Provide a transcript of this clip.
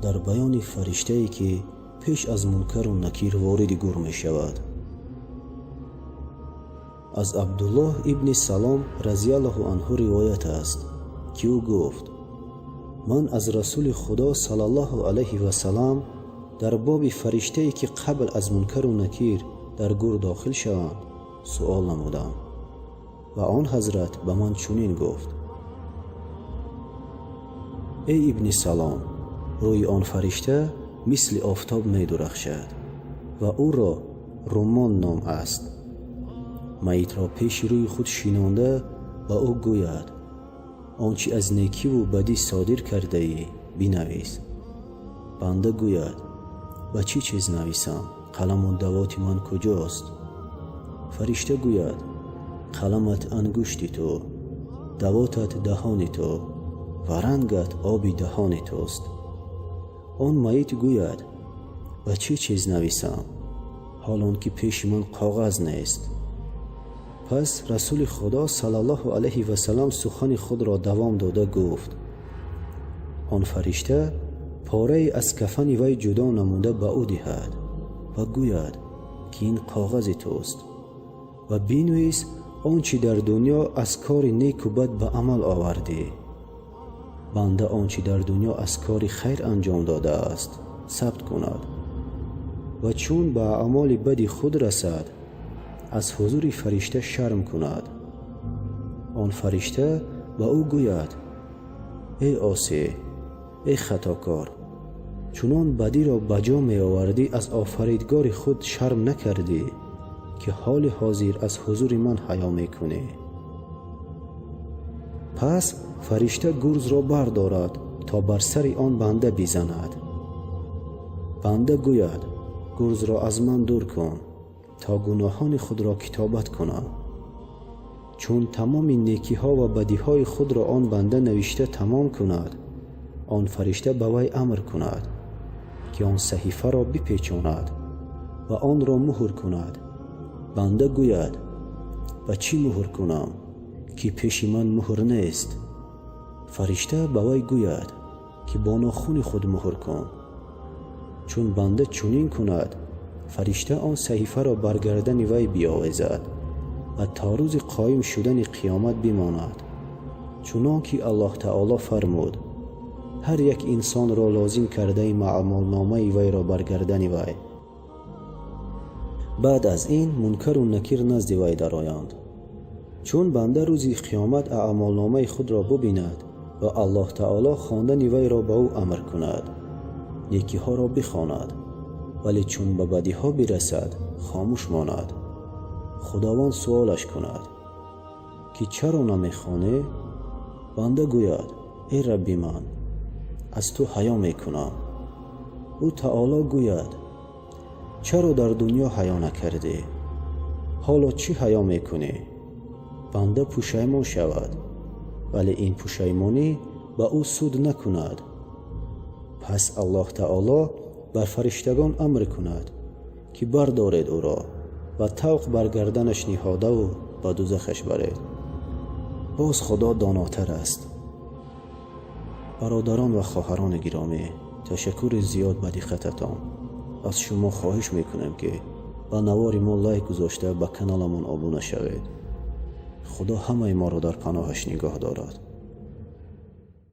Дар баёни фариштае, ки пеш аз Мункару Накир вориди гур мешавад. Аз Абдуллоҳ ибни Салом разиаллоҳу анҳу ривоят аст, ки ӯ гуфт: «Ман аз Расули Худо саллаллоҳу алайҳи васалам дар боби фариштае, ки қабл аз Мункару Накир дар гур дохил шаванд, суол намудам ва он ҳазрат ба ман чунин гуфт: эй ибни Салом, рӯи он фаришта мисли офтоб медурахшад ва ӯро Румон ном аст. Майитро пеши рӯи худ шинонда, ба ӯ гӯяд: он чӣ аз некиву бадӣ содир кардаӣ, бинавис. Банда гӯяд: ба чӣ чиз нависам? Қаламу давоти ман куҷост? Фаришта гӯяд: қаламат ангушти ту, давотат даҳони ту ва рангат оби даҳони туст. Он майит гӯяд: ба чӣ чиз нависам, ҳол он ки пеши ман коғаз нест? Пас Расули Худо саллаллоҳу алайҳи васалам сухани худро давом дода гуфт: он фаришта порае аз кафани вай ҷудо намуда ба ӯ диҳад ва гӯяд, ки ин коғази туст ва бинавис он чӣ дар дунё аз кори неку бад ба амал овардӣ. Банда он чӣ дар дунё аз кори хайр анҷом додааст, сабт кунад ва чун ба аъмоли бади худ расад, аз ҳузури фаришта шарм кунад. Он фаришта ба ӯ гӯяд: эй осӣ, эй хатокор, чунон бадиро ба ҷо меовардӣ, аз офаридгори худ шарм накардӣ, ки ҳоли ҳозир аз ҳузури ман ҳаё мекунӣ? Пас фаришта гурзро бардорад, то бар сари он банда бизанад. Банда гӯяд: гурзро аз ман дур кун, то гуноҳони худро китобат кунам. Чун тамоми некиҳо ва бадиҳои худро он банда навишта тамом кунад, он фаришта ба вай амр кунад, ки он саҳифаро бипечонад ва онро муҳр кунад. Банда гӯяд: ба чӣ муҳр кунам, ки пеши ман муҳр нест? Фаришта ба вай гӯяд, ки бо нохуни худ муҳр кун. Чун банда чунин кунад, фаришта он саҳифаро бар гардани вай биовезад ва то рӯзи қоим шудани қиёмат бимонад, чунон ки Аллоҳ таоло фармуд: ҳар як инсонро лозим кардаи аъмолномаи вайро бар гардани вай. Баъд аз ин Мункару Накир назди вай дароянд. Чун банда рӯзи қиёмат аъмолномаи худро бубинад ва Аллоҳ таоло хондани вайро ба ӯ амр кунад, некиҳоро бихонад, вале чун ба бадиҳо бирасад, хомӯш монад. Худованд суолаш кунад, ки чаро намехонӣ? Банда гӯяд: эй Рабби ман, аз ту ҳаё мекунам. Ӯ таоло гӯяд: чаро дар дунё ҳаё накардӣ? Ҳоло чӣ ҳаё мекунӣ? Банда пушаймон шавад, вале ин пушаймонӣ ба ӯ суд накунад. Пас Аллоҳ таоло бар фариштагон амр кунад, ки бардоред ӯро ва тавқ бар гарданаш ниҳодаву ба дузахаш баред. Боз Худо донотар аст. Бародарон ва хоҳарони гиромӣ, ташаккури зиёд ба диққататон. Аз шумо хоҳиш мекунем, ки ба навори мо лайк гузошта, ба каналамон обуна шавед. Худо ҳамаи моро дар паноҳаш нигоҳ дорад.